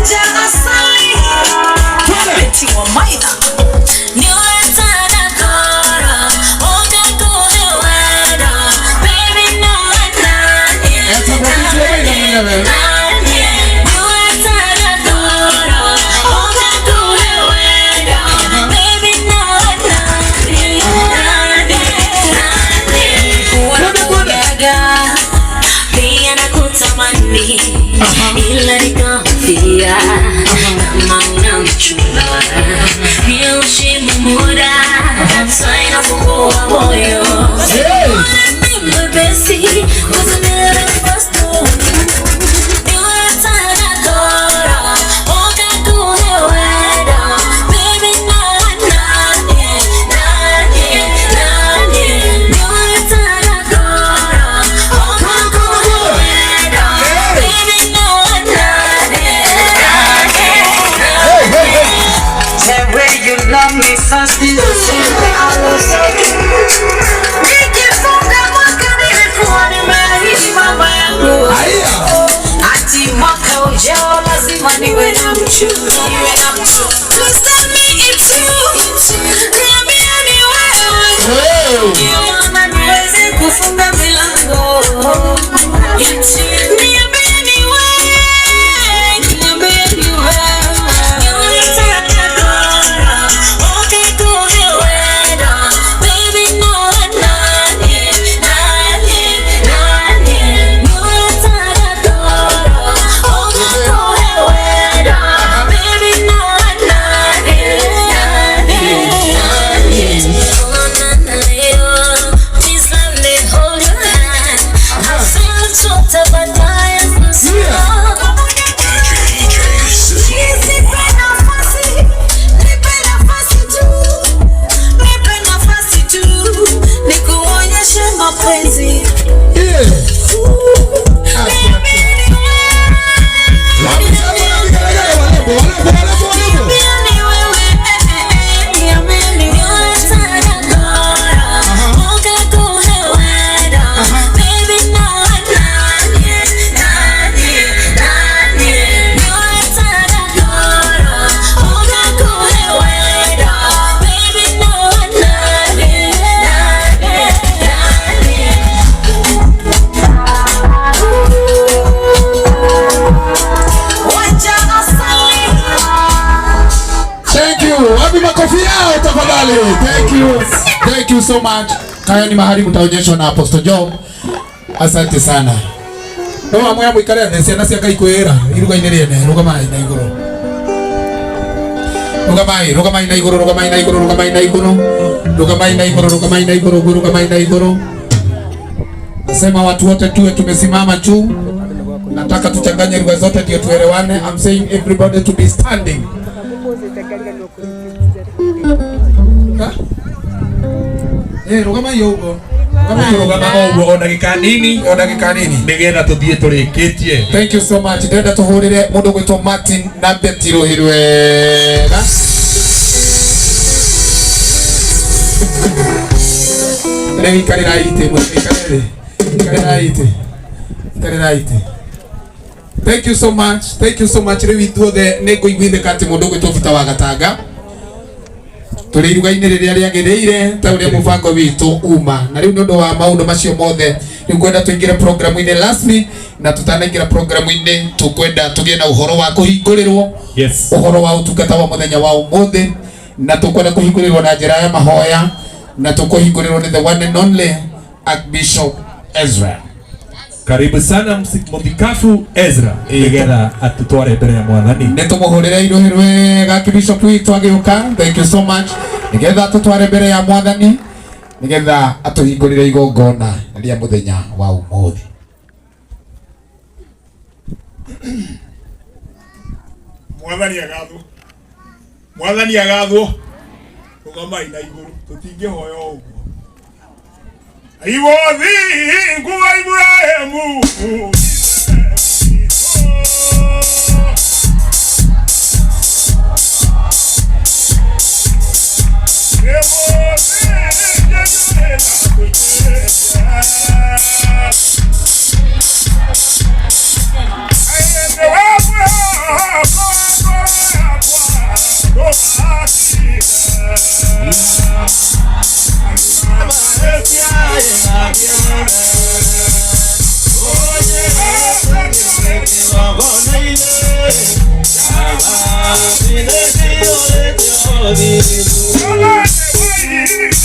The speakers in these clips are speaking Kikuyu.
Wanja asali. Betty wa Maina. Etagwo Betty wa Maina mwenyewe. Pia nakutamani ila nikahofia kama una mchumba niheshimu muda so inafungua moyo. Hey! Mwepesi kuvumilia Hey, hey, hey. The way you love me first is the same way I love you. Nikifunga mwaka nilikuwa nimeahidi mama yangu. Aya. Ati mwaka ujao lazima niwe na mtu, niwe na mtu. Please tell me it's you. Niambie ni wewe. Hey. Ndio maana niweze kufunga milango. Niambie ni wewe, niambie ni wewe. Nipe nafasi, nipe nafasi tu, nipe nafasi tu, nikuonyeshe mapenzi. Yeah. Niambie ni wewe, Wapi shangwe na vigelegele, warembo, warembo, warembo, warembo. niambie ni wewe, niambie ni wewe. Wacha asali. Thank you. Wapi makofi yao tafadhali? Thank you. Thank you so much. Kaeni mahali mtaonyeshwa na Apostle Job. Asante sana. No amwe amwikare thĩ ciana cia Ngai kwĩra iruga-inĩ rĩene rũgamai na igũrũ. Rũgamai, rũgamai na igũrũ, rũgamai na igũrũ, rũgamai na igũrũ. Rũgamai na igũrũ, rũgamai na igũrũ, rũgamai na igũrũ. Nasema watu wote tuwe tumesimama juu. Nataka tuchanganye lugha zote ndio tuelewane. I'm saying everybody to be standing. Ha? Eh, rũgamai ũguo. Rũgamai ũguo. Tũrũgama o ũguo o ndagĩka nini O ndagĩka nini. nĩgetha tũthiĩ tũrĩkĩtie. Thank you so much. Ndĩrenda tũhũrĩre mũndũ gwĩtwo Martin na Betty rũhĩ rwega. Rĩu ikarĩrai itĩ, mũikarĩre thĩ. Ikarĩrai itĩ. Ikarĩrai itĩ. Thank you so much. Thank you so much. Rĩu ithuothe nĩ ngũiguithĩka atĩ mũndũ ũgwĩtwo Peter wa Gatanga tũrĩ iruga-inĩ rĩrĩa rĩagĩrĩire ta ũrĩa mũbango witũ uma na rĩu nĩ ũndũ wa maũndũ macio mothe rĩu ngwenda tũingĩre programu-inĩ rasmi na tũtanaingĩra programu-inĩ tũkwenda tũgĩe na ũhoro wa kũhingũrĩrwo Yes. ũhoro wa ũtungata wa mũthenya wa ũmũthĩ na tũkwenda kũhingũrĩrwo na njĩra ya mahoya na tũkũhingũrĩrwo nĩ the one and only Archbishop Ezra. Karibu sana mũthikabu Ezra nĩgetha atũtware mbere ya mwathani. Nĩ tũmũhũrĩre iruhĩ rwega Archbishop witũ agĩũka. Thank you so much. Nĩgetha atũtware mbere ya mwathani nĩgetha atũhingũrĩre igongona rĩa mũthenya wa ũmũthĩ. Mwathani agathwo, mwathani agathwo. Rũgamai na igũrũ, tũtingĩhoya o ũguo. Iwothi nguwa Ibrahimu.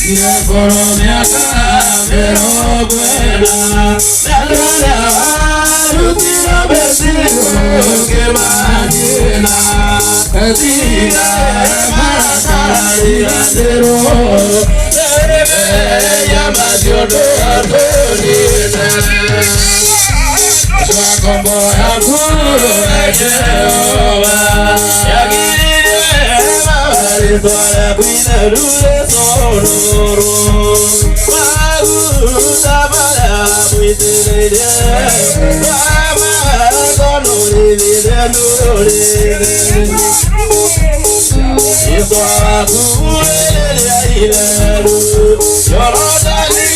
Wekire ngoro mĩaka 40, na rĩrĩa warutirwo Misiri ũkĩmanina. Tiga marakara riganĩrwo, mehia macio ndũgatũnine. Ngombo yaku Jehova, yagiririe rĩtwa rĩaku itheru rĩtũũrwo. Maguta marĩa mũitĩrĩirie, wamatonũrithirie ndũrĩrĩ. Rĩtwa waku rĩrĩa itheru, Jorodani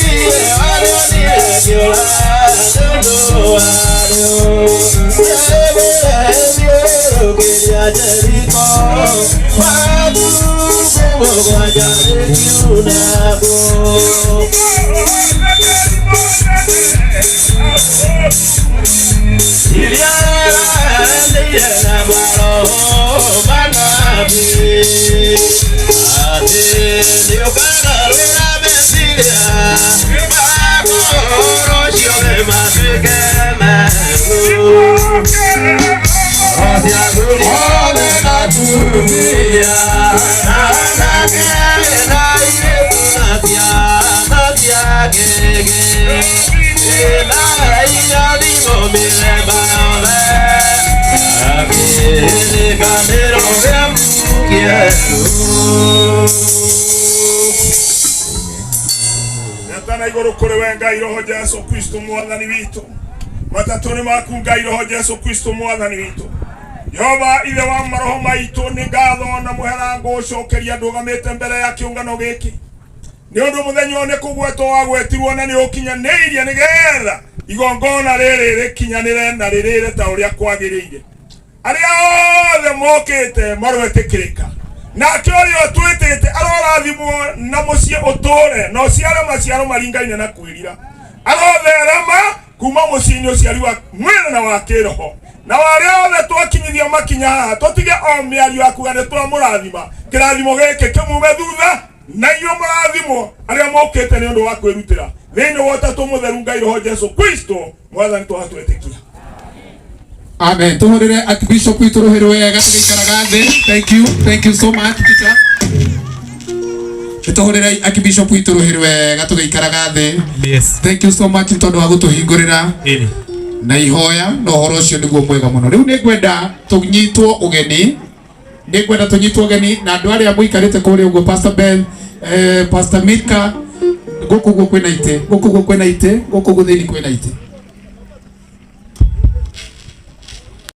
warĩonire kĩũra nĩ ũndũ warĩo. Rĩgĩthiũrũrũkĩria Jeriko, matukũ mũgwanja rĩkiunagwo. Iria rĩranĩire na maroho manabii, atĩ nĩũkagarũra meciria makoro ciothe matuĩke merũ. Roho cia athuri othe na atumia, na anake na airĩtu na ciana cia ngĩngĩ, ĩna irathimo mĩthemba yothe, na kĩrĩkanĩro gĩa kĩerũ. Ndatana igũrũ kũrĩ we Ngai Roho Jesu Kristo mwathani witũ. Matatũ nĩ maku Ngai Roho Jesu Kristo mwathani witũ. Jehova ithe wa maroho maitũ, nĩ ngatho na mũhera ngũcokeria ndũgamĩte mbere ya kĩũngano gĩkĩ nĩ ũndũ mũthenya ũyũ nĩ kũgwetwo wagwetirwo na nĩ ũkinyanĩirie nĩgetha igongona rĩrĩ rĩkinyanĩre na rĩrĩre ta ũrĩa kwagĩrĩire. Arĩa othe mokĩte maroetĩkĩrĩka, nake ũrĩa ũtwĩtĩte arorathimwo na mũciĩ ũtũre na ũciare maciaro maringaine na kwĩrira. Arotherema kuma mũciĩ-inĩ ũciari wa mwĩrĩ na wa kĩroho, na arĩa othe twakinyithia makinya haha tũtige o mĩario ya kuga nĩ twamũrathima, kĩrathimo gĩkĩ kĩmume thutha na inyuĩ mũrathimwo arĩa mokĩte nĩ ũndũ wa kwĩrutĩra thĩinĩ wa ũtatũ mũtheru Ngai Roho Jesu Kristo mwathani twatwĩtĩkia. Amen. Tuhurire Archbishop witũ rũhĩ wega tũgĩikaraga thĩ. Thank you. Thank you so much, Peter. Tuhurire Archbishop witũ rũhĩ wega tũgĩikaraga thĩ. Yes. Thank you so much nĩ tondũ wa gũtũhingũrĩra Ĩni. na ihoya na ũhoro ũcio nĩguo mwega mũno. Rĩu nĩ ngwenda tũnyitwo ũgeni, nĩ ngwenda tũnyitwo ũgeni na andũ arĩa mũikarĩte kũrĩa ũguo, Pastor Ben, Pastor Mika, gũkũ guo kwĩna itĩ, gũkũ guo kwĩna itĩ, gũkũ guo thĩinĩ kwĩna itĩ.